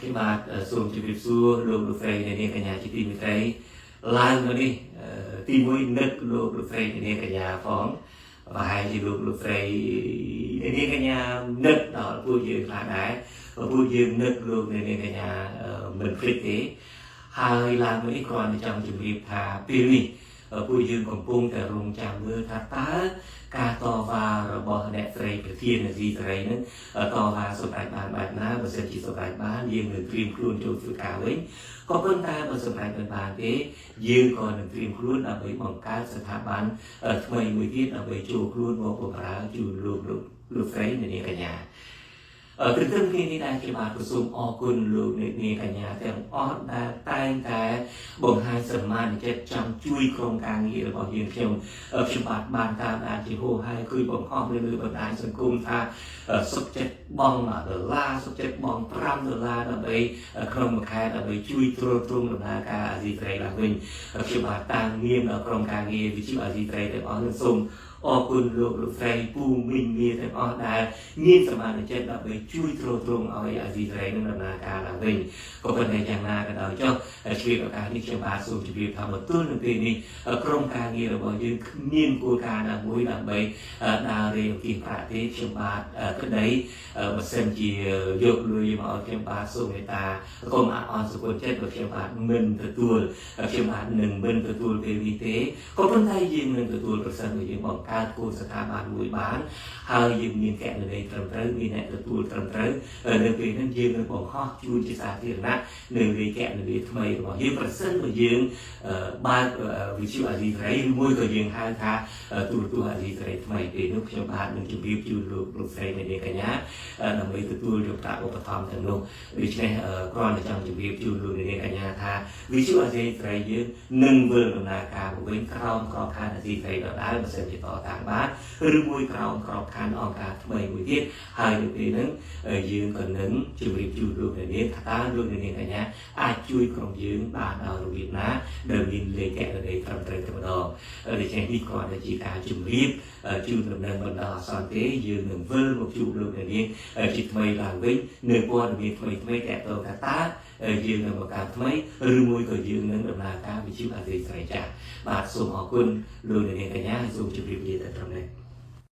ខ្ញុំបាទសូមជម្រាបសួរលោកលោកស្រីអ្នកនាងកញ្ញាជាទីមេត្រីឡើងមកនេះទីមួយនឹកលោកលោកស្រីអ្នកនាងកញ្ញាផងប្រហែលជាលោកលោកស្រីអ្នកនាងកញ្ញានឹកដល់ពួកយើងខ្លះដែរពួកយើងនឹកលោកអ្នកនាងកញ្ញាមិនភ្លេចទេហើយឡើងមកនេះគ្រាន់តែចង់ជម្រាបថាពេលនេះពួកយើងកំពុងតែរងចាំមើលថាតើការតវ៉ារបស់អ្នកស្រីប្រធានអាស៊ីសេរីនឹងតវ៉ាសម្រេចបានបែបណាបើសិនជាសម្រេចបានយើងនឹងត្រៀមខ្លួនចូលធ្វើការវិញក៏ប៉ុន្តែបើសម្រេចមិនបានទេយើងក៏នឹងត្រៀមខ្លួនដើម្បីបង្កើតស្ថាប័នថ្មីមួយទៀតដើម្បីចូលខ្លួនមកបម្រើជូនលោកលោកលោកស្រីអ្នកនាងកញ្ញាទន្ទឹមគ្នានេះដែរខ្ញុំបាទក៏សូមអរគុណលោកអ្នកនាងកញ្ញាទាំងអស់ដែលតែងតែបង្ហាញសមានចិត្តចង់ជួយក្រុមការងាររបស់យើងខ្ញុំខ្ញុំបាទបានតាមដានជាហូរហែគឺបង្ហោះនៅលើបណ្ដាញសង្គមថាសុខចិត្តបង់1ដុល្លារសុខចិត្តបង់5ដុល្លារដើម្បីក្នុងមួយខែដើម្បីជួយទ្រទ្រង់ដំណើរការអាស៊ីសេរីឡើងវិញខ្ញុំបាទតាំងនាមដល់ក្រុមការងារវិទ្យុអាស៊ីសេរីទាំងអស់នឹងសូមអរគុណលោកលោកស្រីពូមីងមាទាំងអស់ដែលមានសមាជិកដើម្បីជួយទ្រទ្រង់ឲ្យអាស៊ីសេរីនឹងដំណើរការឡើងវិញក៏ប៉ុន្តែយ៉ាងណាក៏ដោយចុះឆ្លៀតឱកាសនេះខ្ញុំបាទសូមជម្រាបថាមកទល់នឹងពេលនេះក្រុមការងាររបស់យើងគ្មានគោលការណ៍ណាមួយដើម្បីដើររេអង្គាសប្រាក់ទេខ្ញុំបាទក្តីបើសិនជាយកលុយមកឲ្យខ្ញុំបាទសូមមេត្តាកុំអអន់សុគចិត្តបើខ្ញុំបាទមិនទទួលខ្ញុំបាទនឹងមិនទទួលពេលនេះទេក៏ប៉ុន្តែយើងនឹងទទួលប្រសិនបើយើងបង្កើតគោលស្ថាប័នមួយបានហើយយើងមានគណនេយ្យត្រឹមត្រូវមានអ្នកទទួលត្រឹមត្រូវនៅពេលហ្នឹងយើងនឹងបង្ហោះជូនជាសាធារណៈនៅលេខគណនេយ្យថ្មីរបស់យើងប្រសិនបើយើងបើកវិទ្យុអាស៊ីសេរីឬមួយក៏យើងហៅថាទូរទស្សន៍អាស៊ីសេរីថ្មីពេលនោះខ្ញុំបាទនឹងជម្រាបជូនលោកលោកស្រីអ្នកនាងកញ្ញាដើម្បីទទួលយកប្រាក់ឧបត្ថម្ភទាំងនោះដូច្នេះគ្រាន់តែចង់ជម្រាបជូនលោកអ្នកនាងកញ្ញាថាវិទ្យុអាស៊ីសេរីយើងនឹងវិលដំណើរការមកវិញក្រោមក្របខ័ណ្ឌអាស៊ីសេរីដដែលបើសិនជាតតាំងបានឬមួយក្រោមក្របខ័ណ្ឌអង្គការថ្មីមួយទៀតហើយនៅពេលហ្នឹងយើងក៏នឹងជម្រាបជូនលោកអ្នកនាងថាតើលោកអ្នកនាងកញ្ញាអាចជួយក្រុមយើងបានដោយរបៀបណាដែលមានលេខគណនេយ្យត្រឹមត្រូវតែម្ដងដូច្នេះនេះគ្រាន់តែជាការជម្រាបជូនដំណឹងបណ្ដោះអាសន្នទេយើងនឹងវិលមកជួបលោកអ្នកនាងជាថ្មីឡើងវិញនៅព័ត៌មានថ្មីថ្មីតទៅថាតើយើងនឹងបង្កើតថ្មីឬមួយក៏យើងនឹងដំណើរការវិទ្យុអាស៊ីសេរីចាស់បាទសូមអរគុណលោកអ្នកនាងកញ្ញាសូមជម្រាបលាតែត្រឹមនេះ។